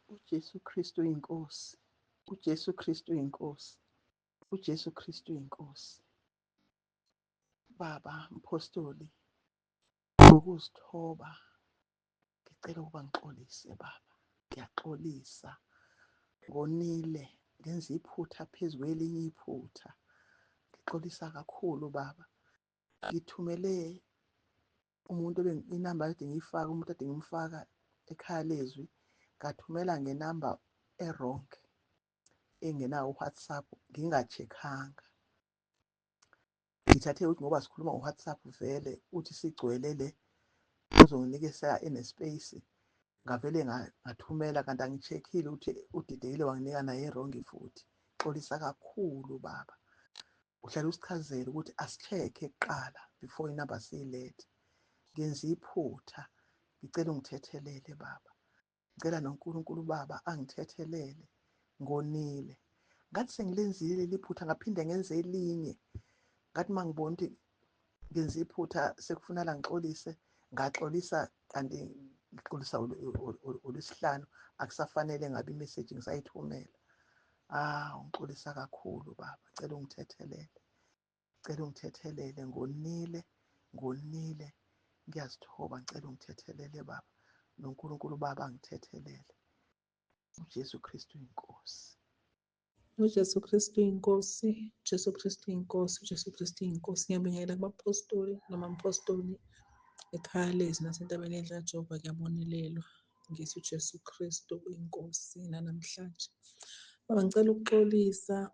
UJesu Kristu uyinkosi. UJesu Kristu uyinkosi. UJesu Kristu uyinkosi. Baba Mphostoli, ngokuzithoba ngicela ukuba ngixolise baba. Ngiyaxolisa ngonile ngenza iphutha phezu kwelinye iphutha. Ngixolisa kakhulu baba. Ngithumele umuntu inamba kade ngiyifaka umuntu kade ngimfaka ekhaya lezwi ngathumela ngenamba e-wrong engenawo u-WhatsApp nginga-check-anga. Ngithathe ukuthi ngoba sikhuluma ngo-WhatsApp vele uthi sigcwele le uzonginika ene-space ngavele ngathumela kanti angi-check-ile ukuthi udidekile wanginika naye e-wrong futhi. Xolisa kakhulu baba. Uhlale usichazele ukuthi asi-check-e kuqala before inamba siyilethe. Ngenza iphutha, ngicela ungithethelele baba. Ngicela noNkulunkulu baba angithethelele ngonile. Ngathi sengilenzile leli phutha ngaphinde ngenze elinye. Ngathi uma ngibona ukuthi ngenza iphutha sekufunala ngixolise, ngaxolisa kanti ngixolisa olwesihlanu akusafanele ngabe imeseji ngisayithumela. Ah, ungixolisa kakhulu baba, cela ungithethelele. Cela ungithethelele ngonile, ngonile. Ngiyazithoba ngicela ungithethelele baba. NoNkulunkulu baba angithethelele. UJesu Kristu inkosi. UJesu Kristu inkosi, uJesu Kristu inkosi, uJesu Kristu inkosi. Ngiyabingelela kubapostoli noma mpostoli ekhaya lezwi nasentabeni yendlu kaJehova kuyabonelelwa. Ngithi uJesu Kristu inkosi nanamhlanje. Baba ngicela ukuxolisa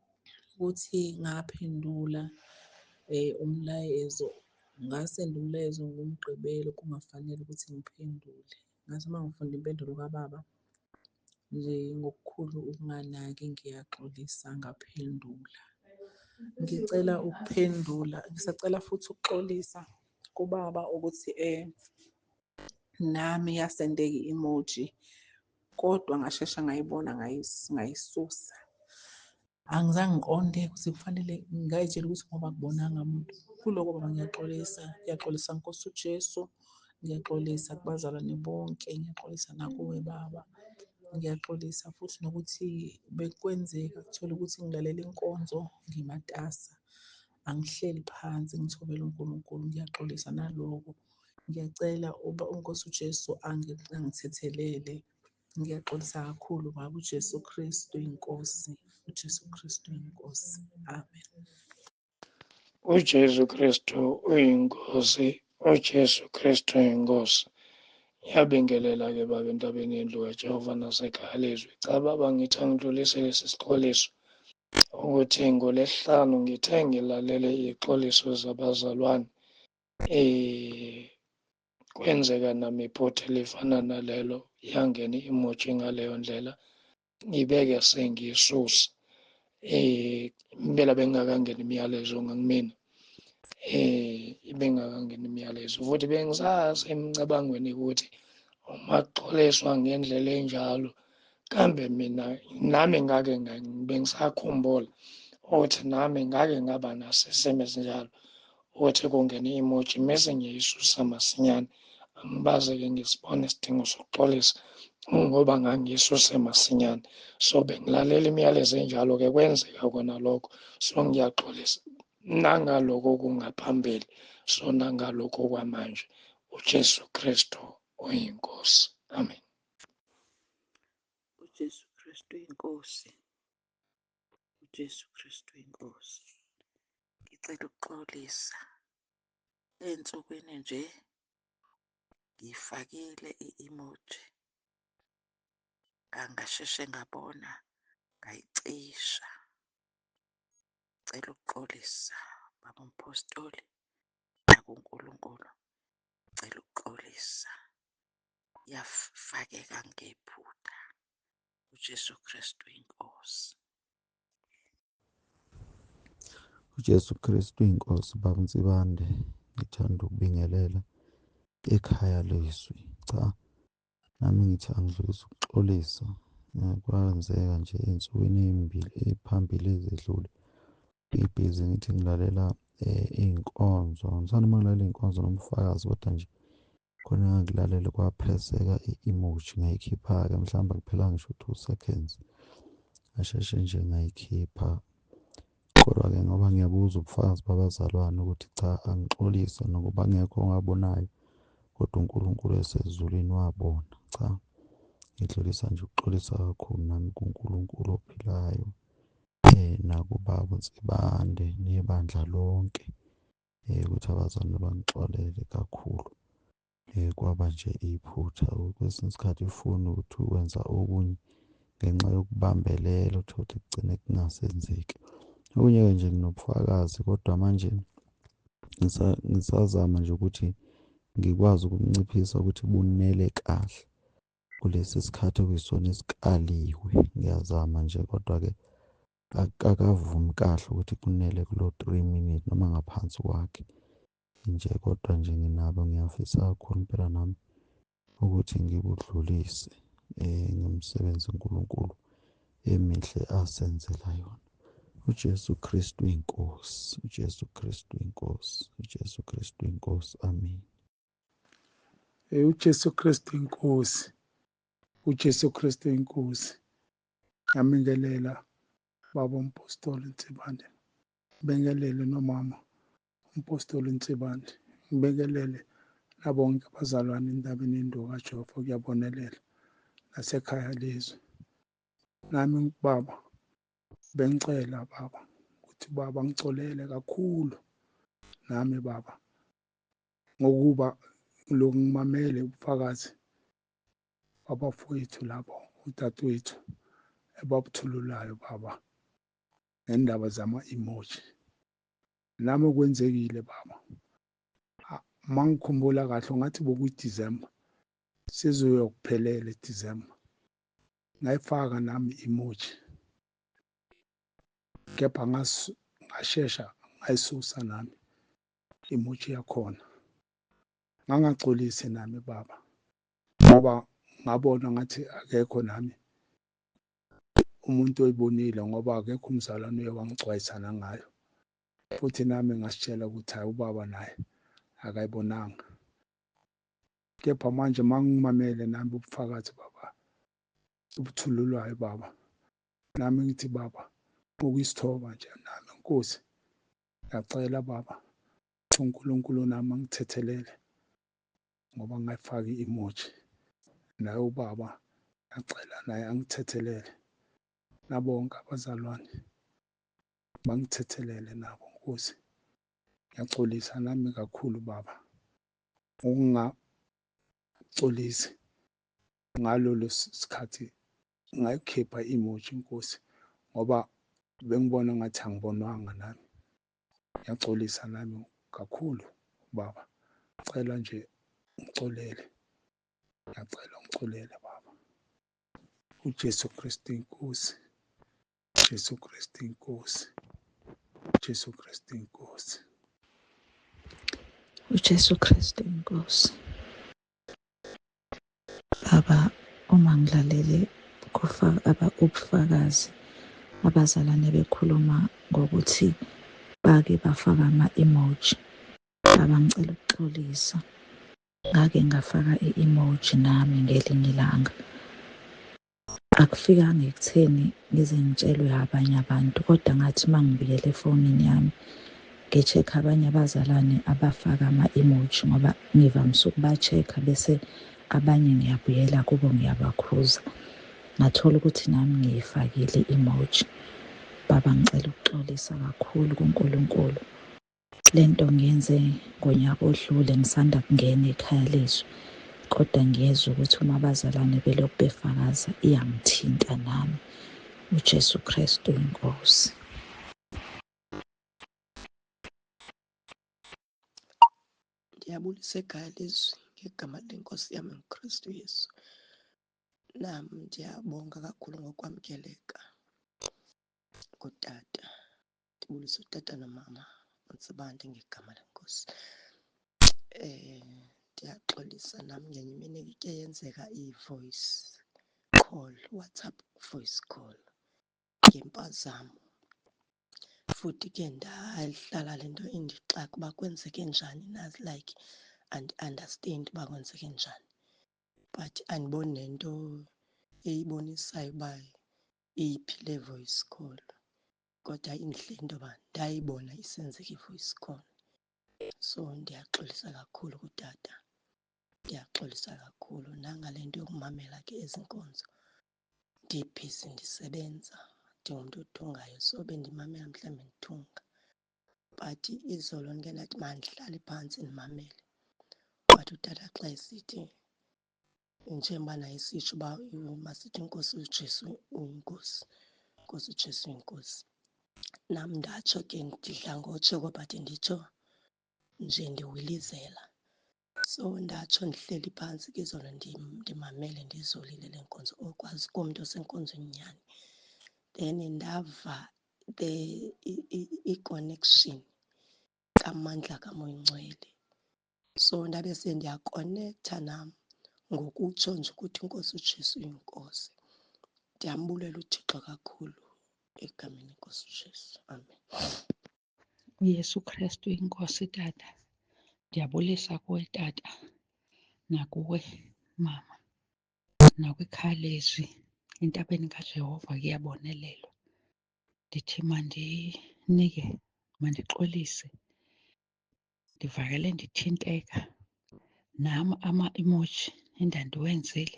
ukuthi ngaphendula umlayezo, ngasenda umlayezo ngoMgqibelo kungafanele ukuthi ngiphendule. Ngathi uma ngifunda impendulo kababa nje ngokukhulu ukunganaki ngiyaxolisa ngaphendula. Ngicela ukuphendula, ngisacela futhi ukuxolisa kubaba ukuthi nami yasendeka i-emoji kodwa ngashesha ngayibona ngayisusa. Angizange ngiqonde ukuthi kufanele ngay'tshela ukuthi ngoba akubonanga muntu. Kuloko baba ngiyaxolisa, ngiyaxolisa Nkosi uJesu, ngiyaxolisa kubazalwane bonke, ngiyaxolisa nakuwe baba. Ngiyaxolisa futhi nokuthi bekwenzeka kuthola ukuthi ngilalela inkonzo ngimatasa, angihleli phansi ngithobele uNkulunkulu, ngiyaxolisa naloko. Ngiyacela uba uNkosi uJesu angithethelele. Ngiyaxolisa kakhulu baba uJesu Kristu inkosi, uJesu Kristu inkosi. Amen. UJesu Kristu uyinkosi, uJesu Kristu uyinkosi. Ngiyabingelela ke baba entabeni yendlu kaJehova nasekhaya lezwi. Cha baba ngithi angidlulise lesi sixoliso ukuthi ngolesihlanu ngithe ngilalele iy'xoliso zabazalwane kwenzeka nami iphutha elifana nalelo yangena i-emoji ngaleyo ndlela ngibeke sengiyisusa impela bengingakangeni imiyalezo ngakumina ibengakangeni imiyalezo futhi bengisase emicabangweni ukuthi uma kuxoliswa ngendlela enjalo kambe mina nami ngake bengisakhumbula ukuthi nami ngake ngaba naso isimo esinjalo ukuthi kungene i-emoji mese ngiyisusa masinyane angibaze-ke ngisibone isidingo sokuxolisa ngoba ngangiyisuse masinyane so bengilalela imiyalezo enjalo-ke kwenzeka kona lokho so ngiyaxolisa nangaloko kungaphambili so nangalokho kwamanje uJesu Kristu uyinkosi amen. UJesu Kristu inkosi. UJesu Kristu inkosi. Ngicela ukuxolisa ey'nsukwini nje ngiyifakile i-emoji ngasheshe ngabona ngayicisha. Ngicela ukuxolisa baba umphostoli nakuNkulunkulu, ngicela ukuxolisa yafakeka ngephutha. UJesu Kristu inkosi. UJesu Kristu inkosi baba Nsibande ngithanda ukubingelela ekhaya lezwi. Cha nami ngithi angidlulise ukuxolisa kwenzeka nje ey'nsukwini ey'mbili ey'phambili ezedlule ngibhizi ngithi ngilalela iy'nkonzo ngisanda uma ngilalela iy'nkonzo noma ubufakazi kodwa nje Khona engangikulalele kwaphreseka i-emoji ngayikhipha-ke mhlawumbe akuphelanga ngisho u-two seconds, ngasheshe nje ngayikhipha. Kodwa-ke ngoba ngiyabuzwa ubufakazi babazalwane ukuthi cha angixolise nokuba ngekho ongabonayo kodwa uNkulunkulu esezulwini wabona. Cha, ngidlulisa nje ukuxolisa kakhulu nami kuNkulunkulu ophilayo nakubaba uNsibande nebandla lonke ukuthi abazalwane bangixolele kakhulu. Kwaba nje iphutha kwesinye isikhathi ifoni ukuthi wenza okunye ngenxa yokubambelela uthole ukuthi kugcine kungasenzeki. Okunye-ke nje nginobufakazi kodwa manje ngisazama nje ukuthi ngikwazi ukunciphisa ukuthi bunele kahle kulesi sikhathi okuyisona esikaliwe. Ngiyazama nje kodwa-ke akakavumi kahle ukuthi kunele kulo 3 minute noma ngaphansi kwakhe nje kodwa nje nginabo ngiyafisa kakhulu impela nami ukuthi ngikudlulise ngomsebenzi uNkulunkulu emihle asenzela yona. UJesu Kristu inkosi, uJesu Kristu inkosi, uJesu Kristu inkosi. Amen. UJesu Kristu inkosi, uJesu Kristu inkosi. Ngiyabingelela baba umpostoli Nsibande, ngibingelele nomama umpostoli Nsibande, ngibingelele nabonke abazalwane entabeni yenduku kaJehova kuyabonelela nasekhaya lezwe. Nami baba bengicela baba ukuthi baba ngicolele kakhulu nami baba ngokuba lokhu ngimamele ubufakazi babafowethu labo udadewethu ebabuthululayo baba ngendaba zama-emoji. Nami okwenzekile baba uma ngikhumbula kahle ungathi bekuyiDisemba sizoyokuphelela iDisemba ngayifaka nami i-emoji kepha ngashesha ngayisusa nami i-emoji yakhona. Ngangaxolisi nami baba ngoba ngabona ngathi akekho nami umuntu oyibonile ngoba akekho umzalwane uye wangixwayisa nangayo futhi nami ngasitshela ukuthi hayi ubaba naye akayibonanga. Kepha manje mangimamele nami ubufakazi baba obuthululwayo baba nami ngithi baba ngokuyisithoba nje nami Nkosi ngiyacela baba uNkulunkulu nami angithethelele ngoba ngayifaki i-emoji naye ubaba ngiyacela naye angithethelele nabonke abazalwane bangithethelele nabo Nkosi. Ngiyaxolisa nami kakhulu baba ngokungaxolisi ngalolo sikhathi ngayikhipha i-emoji Nkosi ngoba bengibona ngathi angibonwanga nami. Ngiyaxolisa nami kakhulu baba, cela nje ngicolele, ngiyacela ungicolele baba. UJesu Kristu inkosi, Jesu Kristu inkosi, Jesu Kristu inkosi. UJesu Kristu inkosi. Baba, uma ngilalele ubufakazi abazalwane bekhuluma ngokuthi bake bafaka ama-emoji. Baba, ngicela ukuxolisa. Ngake ngafaka i-emoji nami ngelinye ilanga. Akufikanga ekutheni ngize ngitshelwe abanye abantu kodwa ngathi uma ngibuyela efonini yami ngi-check-a abanye abazalwane abafaka ama-emoji ngoba ngivamise ukuba-check-a bese abanye ngiyabuyela kubo ngiyabakhuza. Ngathola ukuthi nami ngiyifakile i-emoji. Baba ngicela ukuxolisa kakhulu kuNkulunkulu. Le nto ngiyenze ngonyaka odlule ngisanda kungena ekhaya lezwi kodwa ngiyezwa ukuthi uma abazalwane belokhu befakaza iyangithinta nami. UJesu Kristu inkosi. Ndiyabulisa ekhaya lezwi ngegama lenkosi yami uKristu Yesu. Nam ndiyabonga kakhulu ngokwamkeleka kutata. Ndibulisa utata nomama uNtsibande ngegama leNkosi. Ndiyaxolisa nam ngenye imini ike yenzeka i-voice call, WhatsApp voice call ngempazamo. Futhi ke ndahlala le nto indixaka uba kwenzeke njani na, like Andi-understand uba kwenzeke njani, but andiboni nento eyibonisayo uba iphi le voice call. Kodwa intle into yoba ndayibona isenzeka i-voice call. So ndiyaxolisa kakhulu kutata, ndiyaxolisa kakhulu nangale nto yokumamela ke ezi nkonzo. Ndibhizi ndisebenza, ndingumntu othungayo, so bendimamela mhlawumbi ndithunga. But izolo ndike ndathi mandihlale phantsi ndimamele, wathi utata xa esithi njengoba naye esitsho uba masithi iNkosi uJesu uyiNkosi, iNkosi uJesu uyiNkosi. Nam ndatsho ke, ndidla ngotsho but nditsho nje ndiwilizela. So ndatsho ndihleli phantsi ke izolo ndimamele ndizolile le nkonzo, okwazi komntu osenkonzweni nyhani. Then ndava the i-connection kamandla kaMoya oyiNgcwele. So ndabe sendiyakonektha nam ngokutsho nje ukuthi iNkosi uJesu uyiNkosi. Ndiyambulela uThixo kakhulu egameni leNkosi uJesu. Amen. UYesu Krestu iNkosi tata. Ndiyabulisa kuwe tata nakuwe mama nakwikhaya lezwi entabeni kaJehova kuyabonelelwa. Ndithi mandinike, mandixolise, ndivakele ndithinteka nam ama-emoji endandiwenzile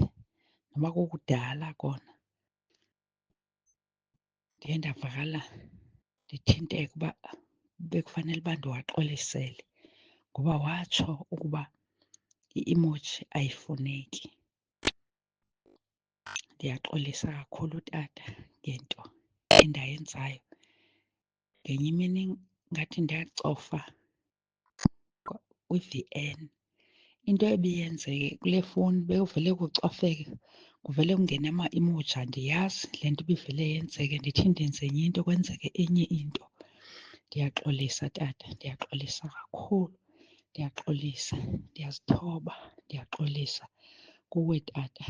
noba kukudala kona ndiye ndavakala ndithinteka uba bekufanele uba ndiwaxolisele ngoba watsho ukuba i-emoji ayifuneki. Ndiyaxolisa kakhulu tata ngento endayenzayo. Ngenye imini ngathi ndacofa kwi-V_N. Into ebiyenzeke kule fowuni bekuvele kucofeke, kuvele kungene ama-emoji andiyazi le nto ibivele yenzeke. Ndithi ndenze enye into kwenzeke enye into. Ndiyaxolisa tata, ndiyaxolisa kakhulu, ndiyaxolisa, ndiyazithoba, ndiyaxolisa kuwe tata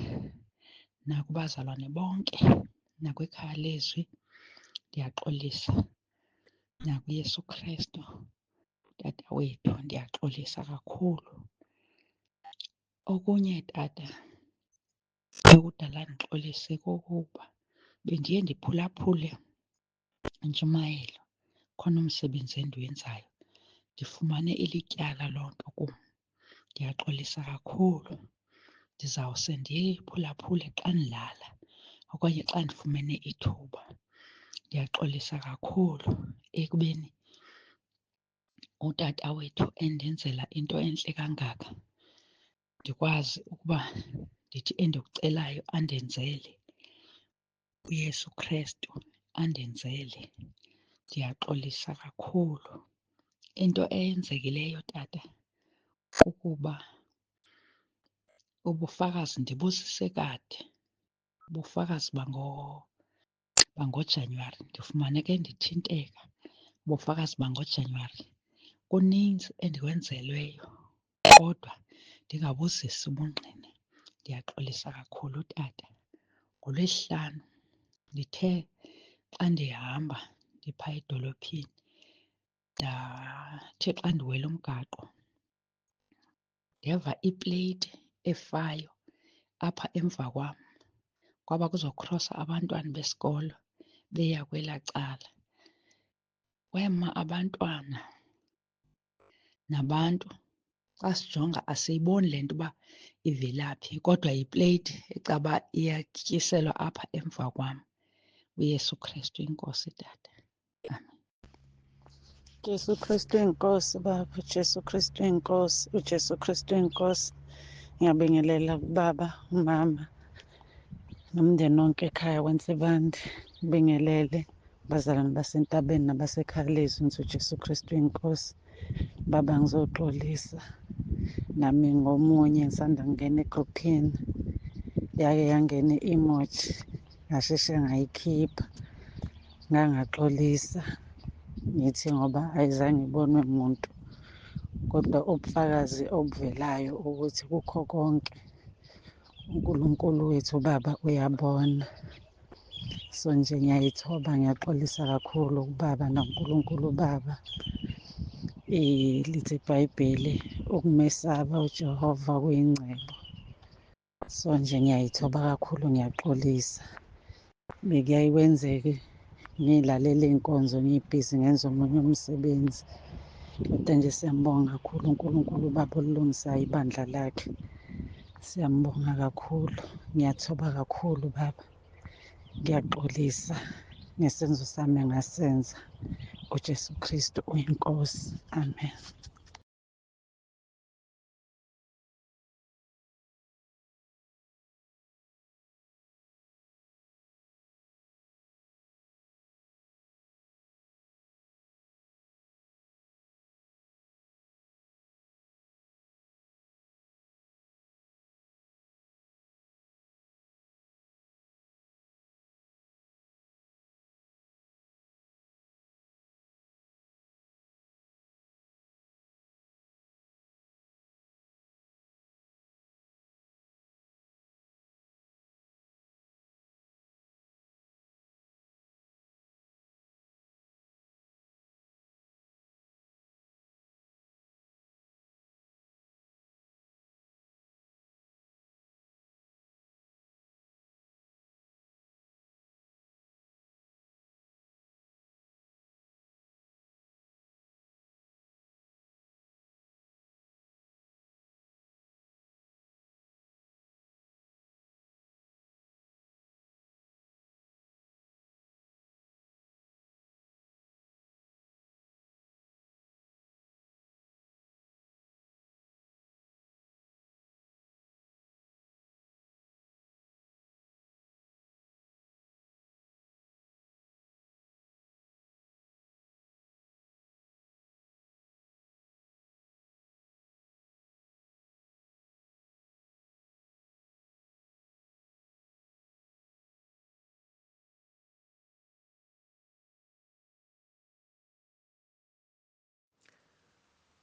nakubazalwane bonke nakwikhaya lezwi. Ndiyaxolisa nakuYesu Krestu uTata wethu, ndiyaxolisa kakhulu. Okunye tata ekudala ndixolise kokuba bendiye ndiphulaphule intshumayelo, khona umsebenzi endiwenzayo, ndifumane ilityala loo nto kum. Ndiyaxolisa kakhulu, ndizawuse ndiyiphulaphule xa ndilala okanye xa ndifumene ithuba. Ndiyaxolisa kakhulu ekubeni utata wethu endenzela into entle kangaka ndikwazi ukuba ndithi endikucelayo andenzele, uYesu Krestu andenzele. Ndiyaxolisa kakhulu. Into eyenzekileyo tata kukuba ubufakazi ndibuzise kade, ubufakazi bangoJanuwari. Ndifumaneke ndithinteka, ubufakazi bangoJanuwari. Kuninzi endikwenzelweyo kodwa ndingabuzisi ubungqina. Ndiyaxolisa kakhulu tata. NgoLwesihlanu ndithe xa ndihamba ndiphaa edolophini ndathi xa ndiwela umgaqo ndeva ipleyiti efayo apha emva kwam. Kwaba kuzokhrosa abantwana besikolo beya kwelaa cala. Kwema abantwana nabantu, xa sijonga asiyiboni le nto uba ivela phi kodwa yipleyiti ecaba iyatyiselwa apha emva kwam. UYesu Krestu iNkosi tata. Amen. Jesu Kristu inkosi baba, Jesu Kristu inkosi, uJesu Kristu inkosi. Ngiyabingelela kubaba, umama nomndeni wonke ekhaya kwaNsibande. Ngibingelele bazalwane basentabeni nabasekhaya lezwi ngithi uJesu Kristu inkosi. Baba ngizoxolisa nami ngomunye ngisanda kungena egruphini yake yangena i-emoji ngasheshe ngayikhipha ngangaxolisa ngithi ngoba ayizange ibonwe muntu kodwa ubufakazi obuvelayo ukuthi kukho konke uNkulunkulu wethu baba uyabona. So nje ngiyayithoba ngiyaxolisa kakhulu kubaba nakuNkulunkulu baba. Lithi iBhayibheli Ukumesaba uJehova kuyingcebo. So nje ngiyayithoba kakhulu ngiyaxolisa. Bekuyaye kwenzeke ngiyilalele iy'nkonzo ngibhizi ngenza omunye umsebenzi. Kodwa nje siyambonga kakhulu uNkulunkulu uBaba olilungisayo ibandla lakhe. Siyambonga kakhulu. Ngiyathoba kakhulu Baba. Ngiyaxolisa ngesenzo sami engasenza. UJesu Kristu uyiNkosi. Amen.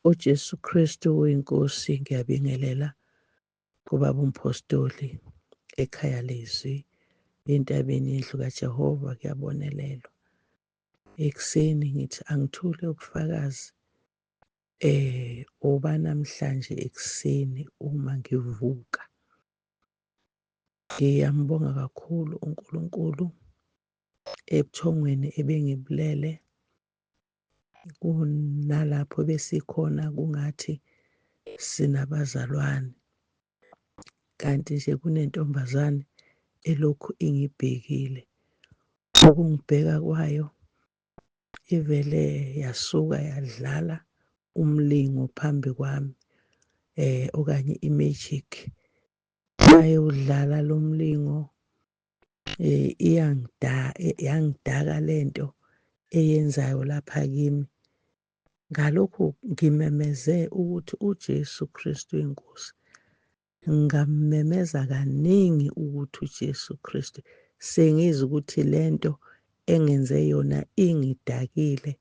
UJesu Kristu uyiNkosi. Ngiyabingelela kubaba umpostoli ekhaya lezwi entabeni yendlu kaJehova kuyabonelelwa. Ekuseni ngithi angithule ubufakazi oba namhlanje ekuseni uma ngivuka. Ngiyambonga kakhulu uNkulunkulu ebuthongweni ebengibulele kunalapho besikhona kungathi sinabazalwane kanti nje kunentombazane elokhu ingibhekile. Ukungibheka kwayo ivele yasuka yadlala umlingo phambi kwami okanye i-magic. Bayewudlala lo mlingo yangidaka lento eyenzayo lapha kimi. Ngalokhu ngimemeze ukuthi uJesu Kristu inkosi. Ngamemeza kaningi ukuthi uJesu Kristu, sengizwa ukuthi lento engenze yona ingidakile,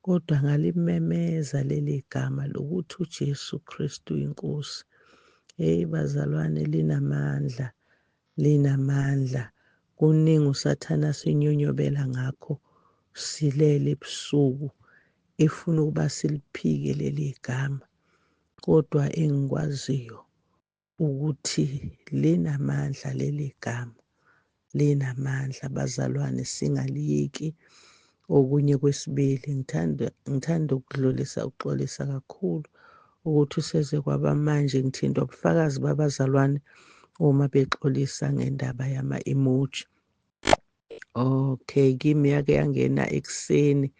kodwa ngalimemeza leli gama lokuthi uJesu Kristu inkosi. Hey bazalwane, linamandla, linamandla. Kuningi uSathane asinyonyobela ngakho silele ebusuku, efuna ukuba siliphike leli gama, kodwa engikwaziyo ukuthi linamandla leli gama, linamandla bazalwane, singaliyeki. Okunye kwesibili, ngithanda ukudlulisa ukuxolisa kakhulu ukuthi seze kwaba manje ngithintwa ubufakazi babazalwane uma bexolisa ngendaba yama-emoji. Okay, kimi yake yangena ekuseni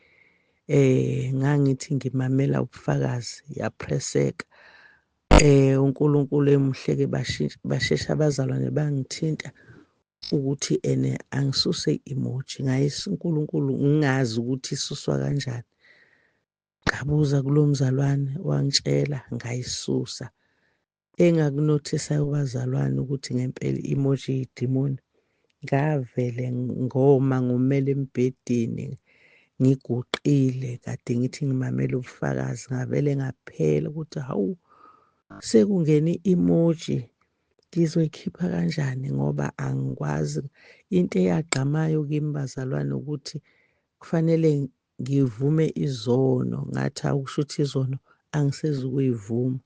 ngangithi ngimamela ubufakazi yapresseka. UNkulunkulu emuhle ke, bashesha abazalwane bangithinta ukuthi ene angisuse i-emoji. Ngayisa uNkulunkulu ngingazi ukuthi isuswa kanjani. Ngabuza kulo mzalwane wangitshela ngayisusa. Engakunothisayo bazalwane ukuthi ngempela i-emoji iyidimoni. Ngavele ngoma ngomela embhedeni ngiguqile kade ngithi ngimamela ubufakazi, ngavele ngaphela ukuthi hawu sekungena i-emoji ngizoyikhipha kanjani ngoba angikwazi. Into eyagqamayo kimi bazalwane ukuthi kufanele ngivume izono, ngathi awukusho ukuthi izono angisezukuyivuma.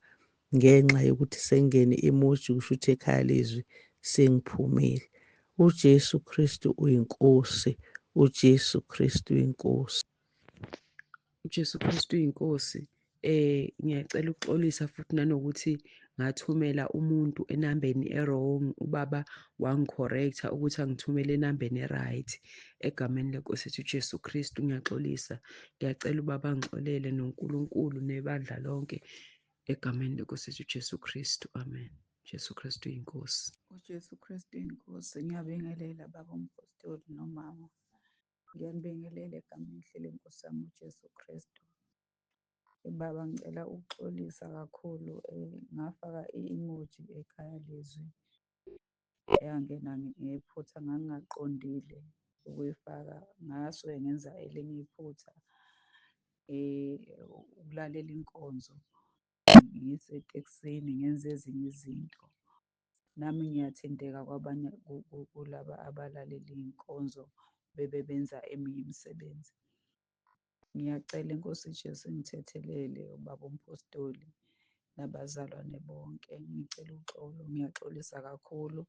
Ngenxa yokuthi sengene emoji kusho ukuthi ekhaya lezwi sengiphumile. UJesu Kristu uyiNkosi, uJesu Kristu uyiNkosi. UJesu Kristu uyiNkosi. Ngiyacela ukuxolisa futhi nanokuthi ngathumela umuntu enambeni e-wrong, ubaba wangi-correct-a ukuthi angithumele enambeni e-right. Egameni lenkosi ethu uJesu Kristu ngiyaxolisa. Ngiyacela ubaba angixolele noNkulunkulu nebandla lonke egameni lenkosi ethu uJesu Kristu. Amen. Jesu Kristu uyiNkosi. UJesu Kristu iNkosi. Ngiyabingelela baba umpostoli nomama. Ngiyanibingelela egameni elihle lenkosi yami uJesu Kristu. Baba ngicela ukuxolisa kakhulu ngafaka i-emoji ekhaya lezwi eyangena ngephutha ngangingaqondile ukuyifaka ngasuke ngenza elinye iphutha ukulalela inkonzo ngisetekisini ngenza ezinye izinto. Nami ngiyathinteka kwabanye kulaba abalalela iy'nkonzo bebe benza eminye imisebenzi. Ngiyacela inkosi uJesu ingithethelele ubaba umpostoli nabazalwane bonke. Ngicela uxolo, ngiyaxolisa kakhulu.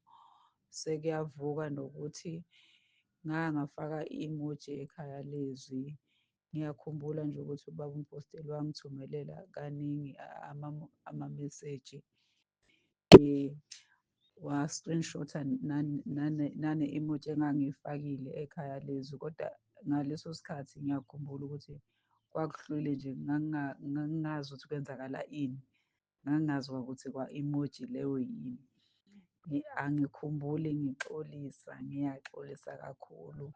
Sekuyavuka nokuthi ngake ngafaka i-emoji ekhaya lezwi. Ngiyakhumbula nje ukuthi ubaba umpostoli wangithumelela kaningi amameseji wa-screenshot-a nane-emoji engangiyifakile ekhaya lezwi, kodwa ngaleso sikhathi ngiyakhumbula ukuthi kwakuhlwile nje ngangingazi ukuthi kwenzakala ini. Ngangingazi kwakuthi kwa-emoji leyo yini. Angikhumbuli ngixolisa, ngiyaxolisa kakhulu.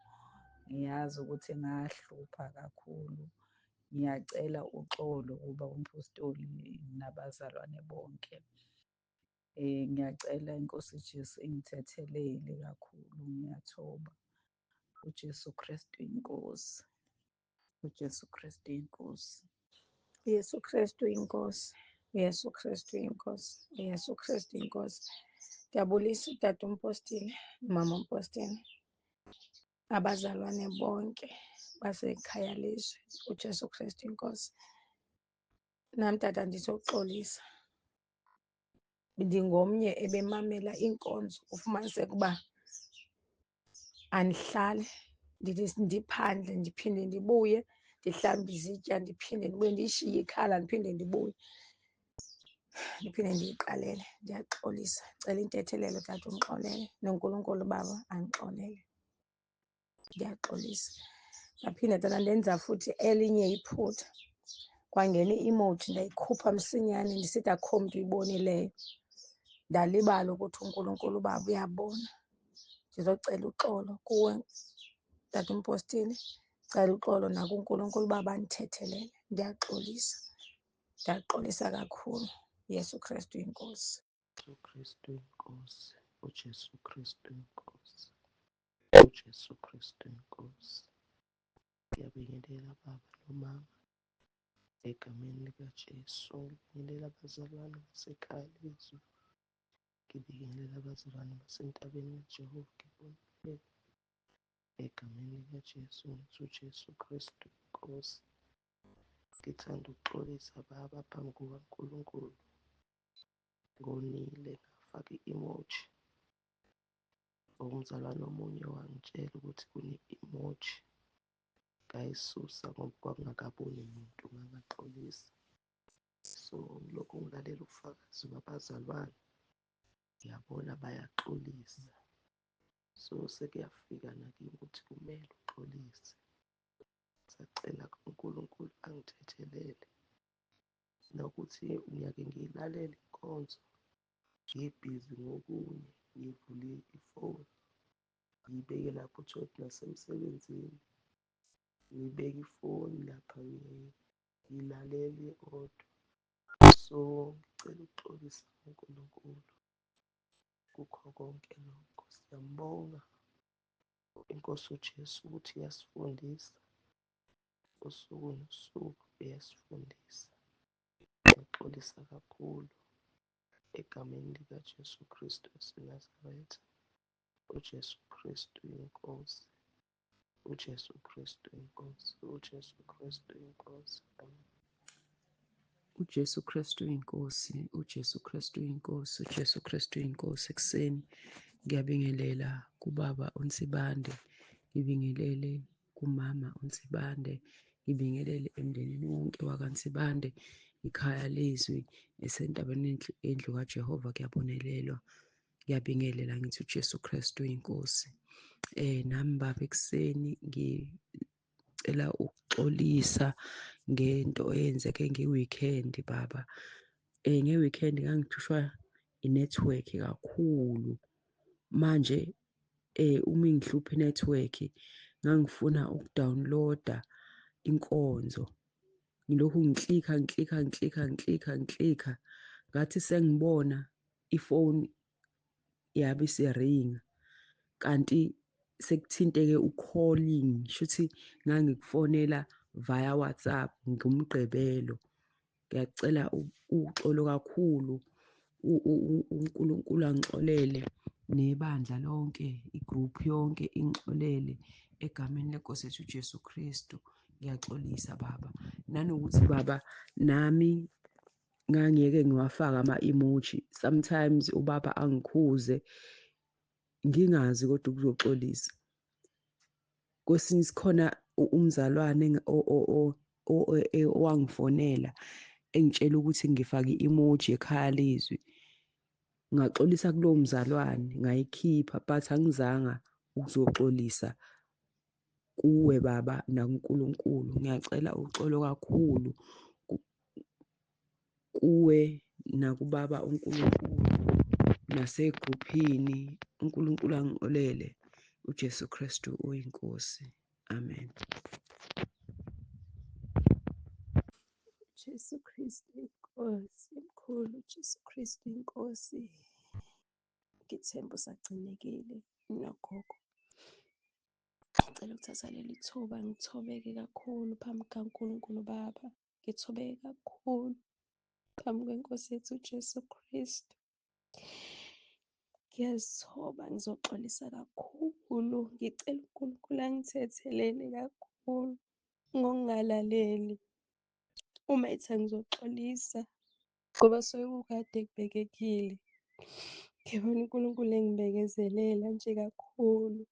Ngiyazi ukuthi ngahlupha kakhulu. Ngiyacela uxolo kubaba umpostoli nabazalwane bonke. Ngiyacela inkosi uJesu ingithethelele kakhulu, ngiyathoba. UJesu Kristu iNkosi. UJesu Kristu iNkosi. Yesu Kristu iNkosi. Yesu Kristu iNkosi. Yesu Kristu iNkosi. Ndiyabulisa utata umpostile, mama umpostile, abazalwane bonke basekhaya lezwi, uJesu Kristu iNkosi. Nam tata ndizoxolisa. Ndingomnye ebemamela inkonzo ufumaniseke uba andihlali, ndithi ndiphandle ndiphinde ndibuye, ndihlambe izitya ndiphinde ndibuye, ndiyishiye ikhala ndiphinde ndibuye, ndiphinde ndiyiqalele. Ndiyaxolisa, ndicela intethelelo tata undixolele noNkulunkulu uBaba andixolele. Ndiyaxolisa. Ndaphinda tata ndenza futhi elinye iphutha, kwangena i-emoji ndayikhupha msinyane ndisithi akukho mntu uyibonileyo. Ndalibala ukuthi uNkulunkulu uBaba uyabona. Ndizocela uxolo kuwe tata umpostile, ndicela uxolo nakuNkulunkulu uBaba andithethelele. Ndiyaxolisa, ndiyaxolisa kakhulu. Yesu Kristu iNkosi. Jesu Kristu iNkosi, uJesu Kristu iNkosi, uJesu Kristu iNkosi. Ngiyabingelela baba nomama egameni likaJesu. Ngibingelela abazalwane basekhaya lezwi. Ngibingelela abazalwane basentabeni kaJehova. Ngibonile egameni likaJesu ngithi uJesu Kristu iNkosi. Ngithanda ukuxolisa baba phambi kukaNkulunkulu. Ngonile ngafaka i-emoji. Umzalwane omunye wangitshela ukuthi kune-emoji ngayisusa ngoba kwakungakaboni muntu ngangaxolisa. So ngilokhu ngilalela ubufakazi babazalwane ngiyabona bayaxolisa. So sekuyafika nakimi ukuthi kumele uxolise. Ngisacela uNkulunkulu angithethelele nokuthi ngiyake ngiyilalele inkonzo ngibhizi ngokunye ngivule ifoni ngiyibeke lapho uthole ukuthi nasemsebenzini ngibeke ifoni lapha ngilalele kodwa. So ngicela ukuxolisa kuNkulunkulu kukho konke lokho. Siyambonga inkosi uJesu ukuthi iyasifundisa usuku nosuku iyasifundisa. Ngiyaxolisa kakhulu egameni likaJesu Kristu waseNazaretha. UJesu Kristu iNkosi. UJesu Kristu iNkosi. UJesu Kristu iNkosi. Amen. UJesu Kristu uyinkosi, uJesu Kristu uyinkosi, uJesu Kristu uyinkosi. Ekuseni ngiyabingelela kubaba uNsibande, ngibingelele kumama uNsibande, ngibingelele emndenini wonke wakaNsibande, ikhaya lezwi esentabeni endlu kaJehova kuyabonelelwa. Ngiyabingelela ngithi uJesu Kristu uyinkosi. Nami baba ekuseni ngicela ukuxolisa ngento eyenzeke nge-weekend baba. Nge-weekend ngangihlushwa i-network kakhulu. Manje uma ingihlupha i-network ngangifuna ukudownloada inkonzo. Ngilokhu ngiklikha ngiklikha ngiklikha ngiklikha ngiklikha ngathi sengibona ifoni yabe isiringa kanti sekuthinteke u-calling, shuthi ngangikufonela via WhatsApp ngoMgqibelo. Ngiyacela uxolo kakhulu, uNkulunkulu angixolele nebandla lonke, i-group yonke ingixolele egameni lenkosi yethu uJesu Kristu. Ngiyaxolisa baba. Nanokuthi baba nami ngangiyeke ngiwafake ama-emoji, sometimes ubaba angikhuze ngingazi kodwa ukuzoxolisa. Kwesinye isikhona umzalwane owangifonela engitshela ukuthi ngifake i-emoji ekhaya lezwi. Ngaxolisa kulowo mzalwane ngayikhipha, but angizanga ukuzoxolisa kuwe baba nakuNkulunkulu. Ngiyacela uxolo kakhulu kuwe nakubaba uNkulunkulu nasegruphini. uNkulunkulu angixolele. uJesu Kristu uyinkosi. Amen. Jesu Kristu inkosi mkhulu, Jesu Kristu inkosi. Ngithemba usagcinekile nogogo. Ngicela ukuthatha leli thuba ngithobeke kakhulu phambi kukaNkulunkulu Baba. Ngithobeke kakhulu phambi kweNkosi yethu uJesu Kristu. Ngiyazithoba ngizoxolisa kakhulu, ngicela uNkulunkulu angithethelele kakhulu ngokungalaleli. Uma ethi angizoxolisa ngoba suke kukade kubhekekile. Ngibona uNkulunkulu engibekezelela nje kakhulu.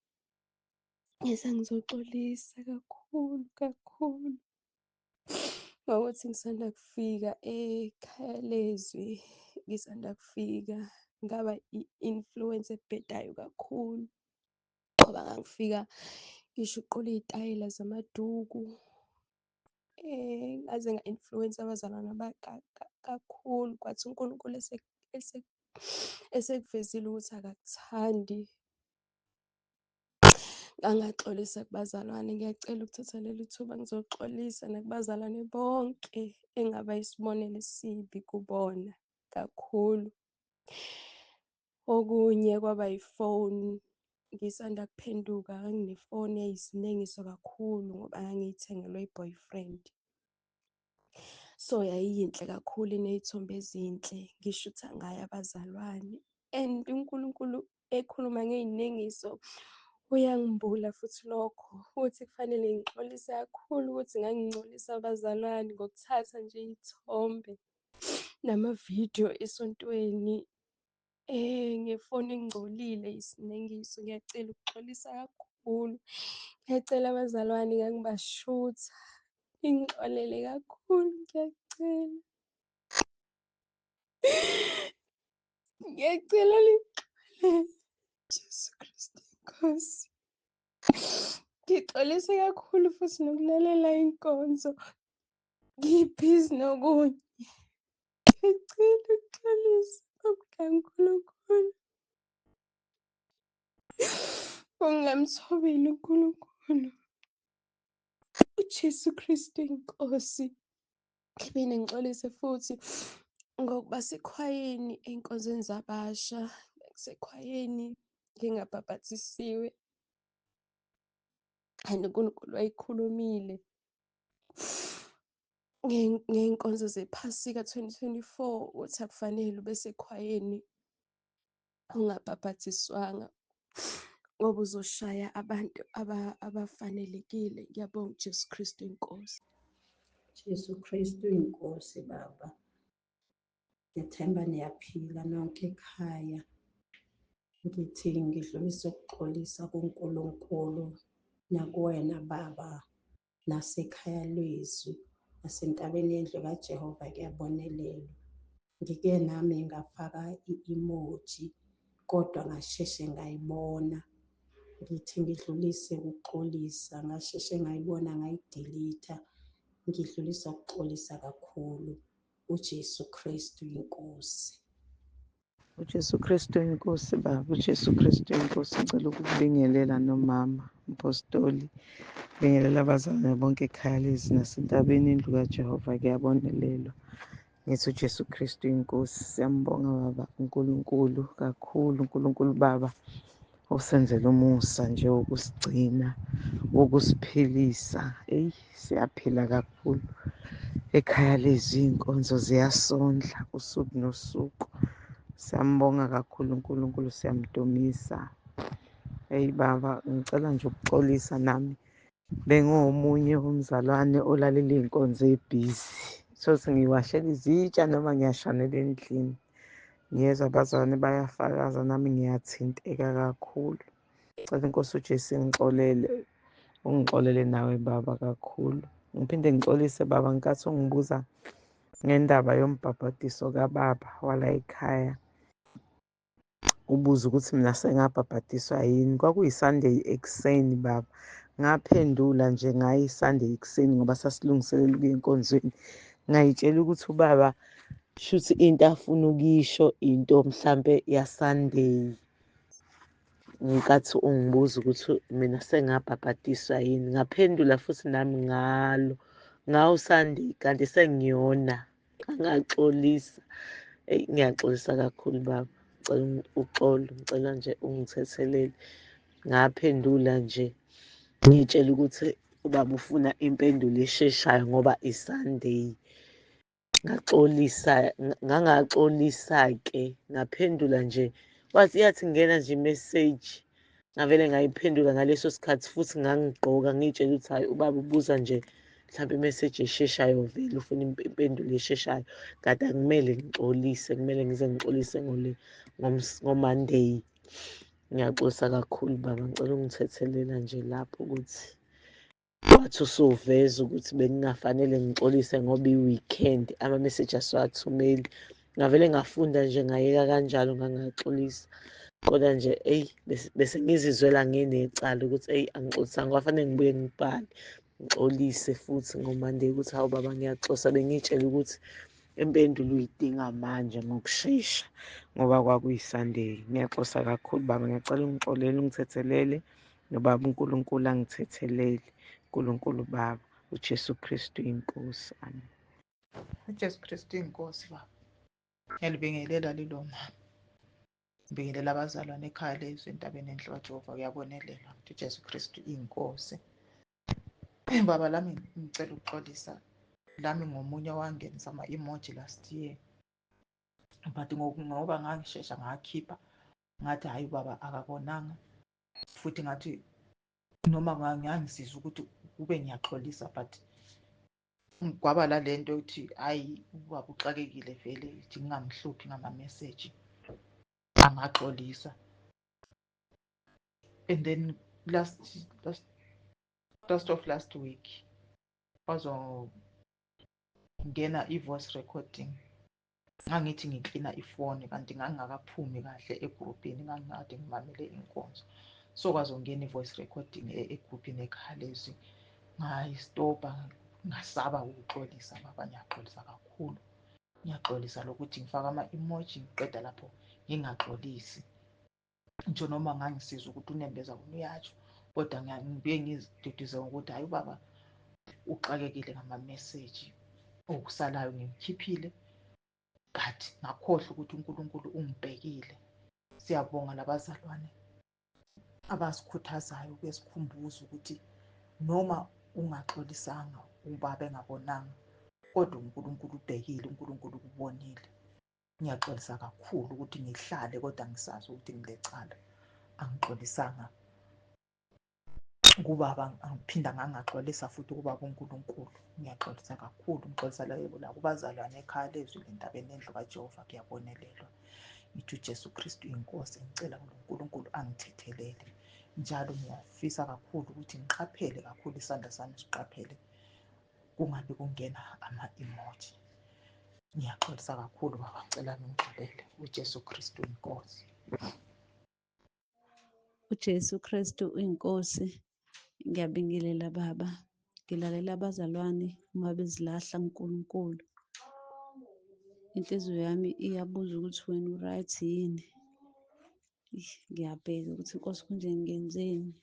Ngithi angizoxolisa kakhulu kakhulu ngokuthi ngisanda kufika ekhaya lezwi, ngisanda kufika ngaba i-influence ebhedayo kakhulu ngoba ngangifika ngishuqula iy'tayela zamaduku. Ngaze nga-influence abazalwane kakhulu, kwathi uNkulunkulu esekuvezile ukuthi akakuthandi. Ngangaxolisa kubazalwane, ngiyacela ukuthatha leli thuba ngizoxolisa nakubazalwane bonke engaba isibonelo esibi kubona kakhulu. Okunye kwaba yifoni, ngisanda kuphenduka nganginefoni eyayisinengiso kakhulu ngoba ngangiyithengelwe i-boyfriend. So yayiyinhle kakhulu iney'thombe ezinhle, ngishutha ngayo abazalwane and uNkulunkulu ekhuluma ngey'nengiso uyangimbula futhi lokho ukuthi kufanele ngixolise kakhulu ukuthi ngangingcolisa abazalwane ngokuthatha nje iy'thombe namavidiyo esontweni ngefoni engcolile isinengiso. Ngiyacela ukuxolisa kakhulu, ngiyacela abazalwane ngangibashutha ningixolele kakhulu, ngiyacela. Ngiyacela ningixolele. Jesu Kristu Nkosi. Ngixolise kakhulu futhi nokulalela inkonzo. Ngibhizi nokunye. Ngiyacela ukuxolisa phambi kaNkulunkulu. Ungamthobeli uNkulunkulu. UJesu Kristu inkosi. Ngiphinde ngixolise futhi ngokuba sekhwayeni ey'nkonzweni zabasha, ngisekhwayeni ngingabhabhathisiwe and uNkulunkulu wayekhulumile ngey'nkonzo zephasika 2024 ukuthi akufanele ube sekhwayeni ungabhabhathiswanga ngoba uzoshaya abantu abafanelekile. Ngiyabonga uJesu Kristu inkosi. Jesu Kristu inkosi baba. Ngiyethemba niyaphila nonke ekhaya. Ngithi ngidlulise ukuxolisa kuNkulunkulu nakuwena baba nasekhaya lwezwi nasentabeni yendlu kaJehova kuyabonelelwa. Ngike nami ngafaka i-emoji kodwa ngasheshe ngayibona. Ngithi ngidlulise ukuxolisa ngasheshe ngayibona ngayidelitha. Ngidlulisa ukuxolisa kakhulu. UJesu Kristu inkosi. UJesu Kristu inkosi baba, uJesu Kristu inkosi. Ngicela ukubingelela nomama umpostoli, bingelela abazalwane bonke ekhaya lezi nasentabeni indlu kaJehova kuyabonelelwa. Ngithi uJesu Kristu inkosi, siyambonga baba uNkulunkulu kakhulu, uNkulunkulu baba osenzela umusa nje wokusigcina, wokusiphilisa. Eyi siyaphila kakhulu ekhaya lezi iy'nkonzo ziyasondla usuku nosuku. Siyambonga kakhulu uNkulunkulu, siyamdumisa. Eyi baba, ngicela nje ukuxolisa nami bengiwomunye womzalwane olalela iy'nkonzo ebhizi. Tholukuthi ngiwashela izitsha noma ngiyashanela endlini. Ngiyezwa abazalwane bayafakaza nami ngiyathinteka kakhulu. Cela inkosi uJesu ingixolele, ungixolele nawe baba kakhulu. Ngiphinde ngixolise baba ngenkathi ungibuza ngendaba yombhabhadiso kababa wala ekhaya. Ubuze ukuthi mina sengabhabhadiswa yini. Kwakuyi-Sunday ekuseni baba. Ngaphendula nje ngayo i-Sunday ekuseni ngoba sasilungiselela ukuya enkonzweni. Ngayitshela ukuthi ubaba shuthi into afuna ukuyisho into mhlampe ya-Sunday. Ngenkathi ungibuza ukuthi mina sengabhabhadiswa yini, ngaphendula futhi nami ngalo ngawo Sunday kanti sengiyona. Angaxolisa. Eyi ngiyaxolisa kakhulu baba. Ngicela uxolo, ngicela nje ungithethelele. Ngaphendula nje ngiy'tshela ukuthi ubaba ufuna impendulo esheshayo ngoba i-Sunday. Ngaxolisa, ngangaxolisa-ke ngaphendula nje. Wathi yathi ingena nje imeseji ngavele ngayiphendula ngaleso sikhathi futhi ngangigqoka ngiy'tshela ukuthi hhayi ubaba ubuza nje mhlawumbe imeseji esheshayo vele ufuna impendulo esheshayo kanti akumele ngixolise kumele ngize ngixolise ngo-Monday. Ngiyaxolisa kakhulu baba, ngicela ungithethelela nje lapho ukuthi wathi usuveza ukuthi bengingafanele ngixolise ngoba i-weekend ama-message asiwathumeli. Ngavele ngafunda nje ngayeka kanjalo ngangaxolisa. Kodwa nje eyi bese ngizizwela nginecala ukuthi eyi angixolisanga kwafanele ngibuye ngibhale ngixolise futhi ngoManday ukuthi hawu baba ngiyaxolisa bengiy'tshela ukuthi impendulo uyidinga manje ngokushesha ngoba kwakuyi-Sunday. Ngiyaxolisa kakhulu baba, ngiyacela ungixolele ungithethelele nobaba uNkulunkulu angithethelele. uNkulunkulu Baba, uJesu Kristu inkosi. Amen. UJesu Kristu inkosi baba. Ngiyalibingelela lilo mama. Ngibingelela abazalwane ekhaya lezwi entabeni enhle kaJehova kuyabonelelwa ukuthi uJesu Kristu inkosi. Baba lami ngicela ukuxolisa lami ngomunye owangenisa ama-emoji last year but ngoba ngangishesha ngakhipha ngathi hhayi ubaba akabonanga futhi ngathi noma ngangisiza ukuthi kube ngiyaxolisa but kwaba lale nto yokuthi hhayi ubaba uxakekile vele ithi ngingamhluphi ngamameseji angaxolisa and then last last last of last week kwazongena i-voice recording ngangithi ngiklina ifoni kanti ngangingakaphumi kahle egrupini ngangikade ngimamele inkonzo so kwazongena i-voice recording egrupini ekhalezwi ngayistobha ngasaba ukuxolisa baba ngiyaxolisa kakhulu ngiyaxolisa lokuthi ngifake ama-emoji ngiqeda lapho ngingaxolisi ngisho noma ngangisiza ukuthi unembeza wona uyatsho kodwa ngibuye ngiziduduze ngokuthi hhayi ubaba uxakekile ngamameseji okusalayo ngimkhiphile but ngakhohlwa ukuthi uNkulunkulu ungibhekile siyabonga labazalwane abasikhuthazayo besikhumbuza ukuthi noma ungaxolisanga ubaba engabonanga kodwa uNkulunkulu ubhekile uNkulunkulu ukubonile ngiyaxolisa kakhulu ukuthi ngihlale kodwa ngisazi ukuthi ngilecala angixolisanga Kubaba angiphinda ngangaxolisa futhi kubaba uNkulunkulu. Ngiyaxolisa kakhulu, ngixolisa nakubazalwane ekhaya lezwi lentabeni endlu kaJehova kuyabonelelwa. Ngithi uJesu Kristu inkosi, ngicela uNkulunkulu angithethelele. Njalo ngiyafisa kakhulu ukuthi ngiqaphele kakhulu, isandla sami siqaphele kungabi kungena ama-emoji. Ngiyaxolisa kakhulu baba, ngicela ningixolele. UJesu Kristu inkosi. UJesu Kristu uyiNkosi. Ngiyabingelela baba. Ngilalela abazalwane uma bezilahla kuNkulunkulu. Inhliziyo yami iyabuza ukuthi wena u-right yini? Eish, ngiyabheka ukuthi Nkosi konje ngenzeni?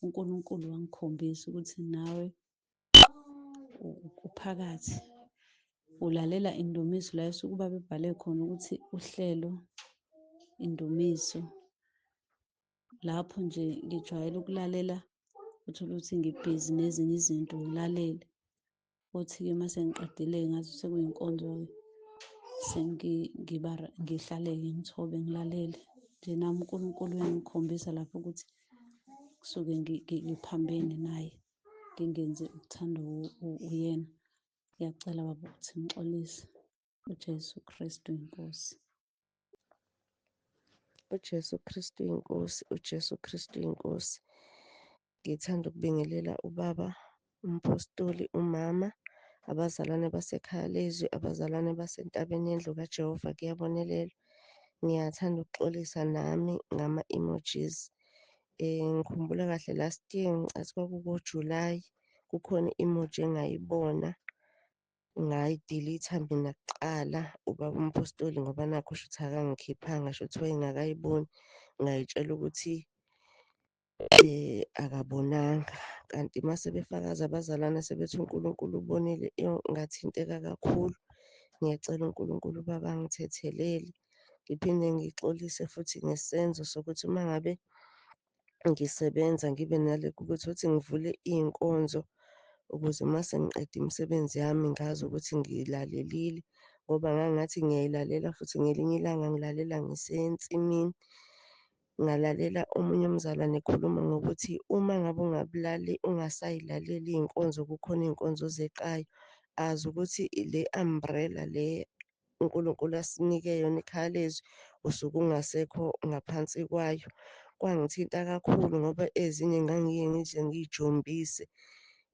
uNkulunkulu wangikhombisa ukuthi nawe uphakathi. Ulalela indumiso la esuke ubaba ebhale khona ukuthi uhlelo indumiso. Lapho nje ngijwayele ukulalela uthole ukuthi ngibhizi nezinye izinto ngilalele. Kothi-ke uma sengiqedile-ke ngathi sekuyinkonzo-ke ngihlale-ke ngithobe ngilalele. Nje nami uNkulunkulu uyangikhombisa lapho ukuthi kusuke ngiphambene naye, ngingenzi okuthanda uyena. Ngiyacela baba ukuthi ngixolise. UJesu Kristu iNkosi. UJesu Kristu iNkosi, uJesu Kristu iNkosi. Ngithanda ukubingelela ubaba, umphostoli, umama, abazalwane basekhaya lezwi, abazalwane basentabeni yendlu kaJehova kuyabonelelwa. Ngiyathanda ukuxolisa nami ngama-emojis. Ngikhumbula kahle last year ngicathi kwakuko-July kukhona i-emoji engayibona ngayidelete mina kuqala ubaba umphostoli ngoba nakhu shuthi akangikhiphanga shuthi wayengakayiboni ngayitshela ukuthi akabonanga. Kanti uma sebefakaza abazalwane sebethi uNkulunkulu ubonile, ewu ngathinteka kakhulu. Ngiyacela uNkulunkulu ubaba angithethelele. Ngiphinde ngixolise futhi ngesenzo sokuthi uma ngabe ngisebenza ngibe nalokhu ukuthi uthi ngivule iy'nkonzo ukuze uma sengiqeda imisebenzi yami ngazi ukuthi ngiyilalelile ngoba ngangingathi ngiyayilalela futhi ngelinye ilanga ngilalela ngisensimini. Ngalalela omunye umzalwane ekhuluma ngokuthi uma ngabe ungabulali ungasayilaleli iy'nkonzo kukhona iy'nkonzo ozeqayo, azi ukuthi le umbrella le uNkulunkulu asinike yona ikhaya lezwi usuke ungasekho ngaphansi kwayo. Kwangithinta kakhulu ngoba ezinye ngangiye ngize ngiy'jombise,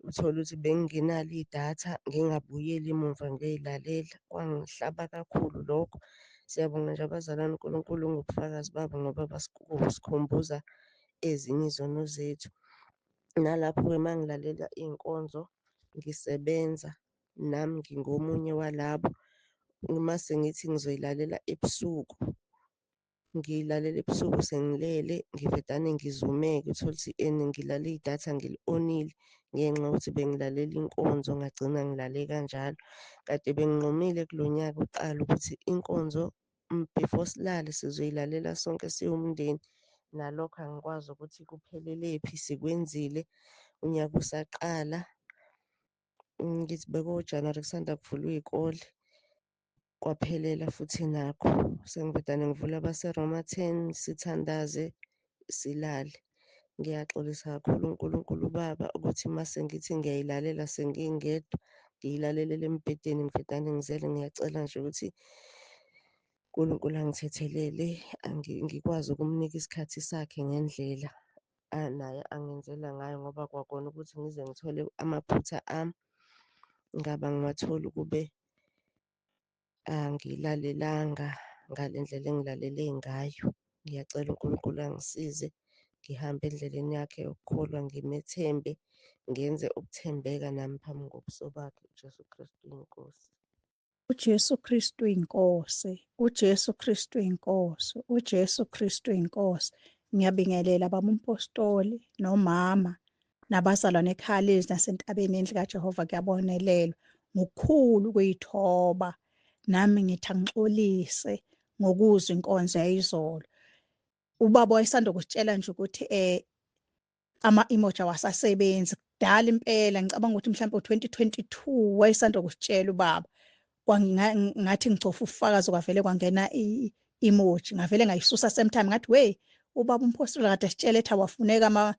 uthole ukuthi bengingenalo idatha ngingabuyeli emumva ngiyoyilalela. Kwangihlaba kakhulu lokho. Siyabonga nje abazalwane uNkulunkulu ngobufakazi babo ngoba basikhumbuza ezinye izono zethu. Nalapho-ke uma ngilalela iy'nkonzo ngisebenza nami ngingomunye walabo uma sengithi ngizoyilalela ebusuku ngiyilalela ebusuku sengilele ngivedane ngizumeke uthole ukuthi ene ngilale idatha ngili-onile ngenxa yokuthi bengilalela inkonzo ngagcina ngilale kanjalo. Kade benginqumile kulo nyaka uqala ukuthi inkonzo before silale sizoyilalela sonke siwumndeni. Nalokho angikwazi ukuthi kuphelelephi sikwenzile unyaka usaqala. Ngithi bekuwu-January kusanda kuvulwa iy'kole. Kwaphelela futhi nakho sengivedane ngivule abaseRoma 10 sithandaze silale. Ngiyaxolisa kakhulu uNkulunkulu uBaba ukuthi uma sengithi ngiyayilalela sengingedwa ngiyilalelela embhedeni ngivedane ngizele ngiyacela nje ukuthi uNkulunkulu angithethelele ngikwazi ukumnika isikhathi sakhe ngendlela naye angenzela ngayo ngoba kwakona ukuthi ngize ngithole amaphutha ami ngabe angiwatholi ukube angilalelanga ngale ndlela engilalele ngayo. Ngiyacela uNkulunkulu angisize ngihambe endleleni yakhe yokukholwa, ngimethembe, ngenze ukuthembeka nami phambi kobuso bakhe, uJesu Kristu iNkosi. UJesu Kristu iNkosi, uJesu Kristu iNkosi, uJesu Kristu iNkosi. Ngiyabingelela baba umpostoli nomama nabazalwane ekhaya lezi nasentabeni yendlu kaJehova kuyabonelelwa ngokukhulu ukuyithoba nami ngithi angixolise ngokuzwa inkonzo yayizolo ubaba wayesanda kusitshela nje ukuthi eh ama-emoji awasasebenzi kudala impela ngicabanga ukuthi mhlawumbe u-2022 wayesanda kusitshela ubaba ngathi ngicofa ufakazi kwavele kwangena i-emoji ngavele ngayisusa same time ngathi wey ubaba umphostoli kade sitshela ethi awafuneka ama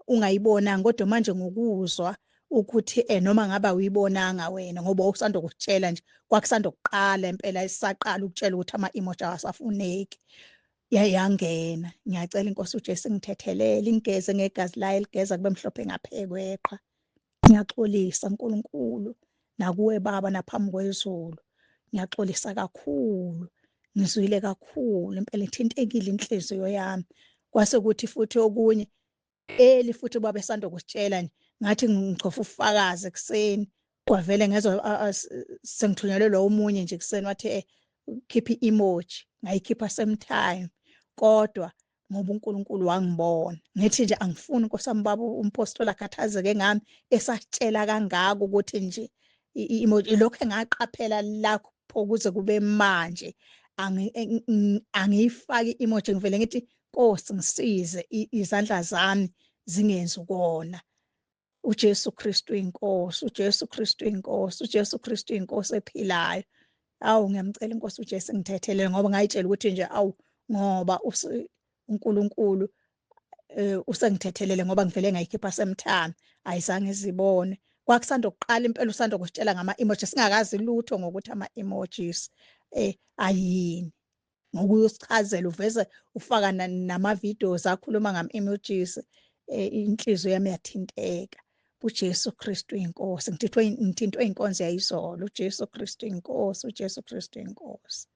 ungayibonanga, kodwa manje ngokuzwa ukuthi noma ngabe awuyibonanga wena ngoba usanda ukutshela nje, kwakusanda kuqala impela isaqala ukutshela ukuthi ama-emoji awasafuneki, yayangena. Ngiyacela inkosi uJesu ingithethelele, ingigeze ngegazi layo eligeza kube mhlophe ngaphekweqha. Ngiyaxolisa uNkulunkulu nakuwe baba naphambi kwezulu, ngiyaxolisa kakhulu, ngizwile kakhulu impela, ithintekile inhliziyo yami. Kwase kuthi futhi okunye eli futhi baba esanda kusitshela nje, ngathi ngichofa ufakazi ekuseni, kwavele ngezwa sengithunyelwe lo omunye nje ekuseni wathi khipha i-emoji, ngayikhipha same time, kodwa ngoba uNkulunkulu wangibona. Ngithi nje angifuni Nkosi yami baba umpostoli akhathazeke ngami esatshela kangaka ukuthi nje i-emoji lokho engaqaphela lapho kuze kube manje angiyifaki i-emoji, ngivele ngithi Nkosi ngisize izandla zami zingenzi ukona. uJesu Kristu inkosi, uJesu Kristu inkosi, uJesu Kristu inkosi ephilayo. Awu ngiyamcela inkosi uJesu ngithethelele ngoba ngayitshela ukuthi nje awu ngoba uNkulunkulu usengithethelele ngoba ngivele ngayikhipha semthana ayizange izibone. Kwakusanda kuqala impela usanda kusitshela ngama emojis, singakazi lutho ngokuthi ama emojis ayini. Ngokuyosichazela uveze ufaka nama-videos akhuluma ngama-emojis, inhliziyo yami yathinteka. uJesu Kristu inkosi, ngithintwe inkonzo yayizolo. uJesu Kristu inkosi, uJesu Kristu inkosi.